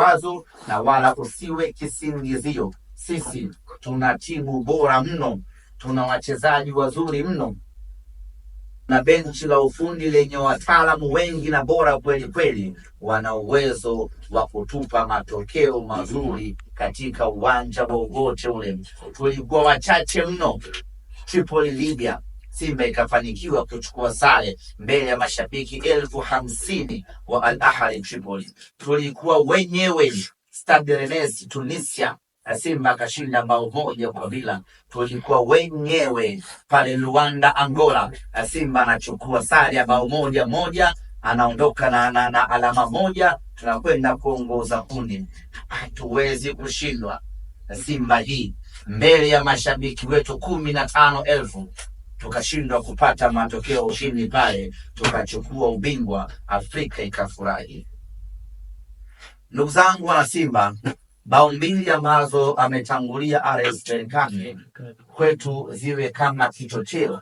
Wazo na wala usiwe kisingizio. Sisi tuna timu bora mno, tuna wachezaji wazuri mno na benchi la ufundi lenye wataalamu wengi na bora kweli kweli, wana uwezo wa kutupa matokeo mazuri katika uwanja wowote ule. Tulikuwa wachache mno Tripoli, Libya, Simba ikafanikiwa kuchukua sare mbele ya mashabiki 50,000 wa Al Ahly Tripoli. Tulikuwa wenyewe Stade Rennes Tunisia, na Simba akashinda bao 1-0. Tulikuwa wenyewe pale Luanda Angola, na Simba anachukua sare ya bao 1-1, anaondoka na alama 1, tunakwenda kuongoza kundi. Hatuwezi kushindwa Simba hii mbele ya mashabiki wetu 15,000 tukashindwa kupata matokeo ushindi pale, tukachukua ubingwa, Afrika ikafurahi. Ndugu zangu wana Simba, bao 2 ambazo ametangulia RS Berkane kwetu ziwe kama kichocheo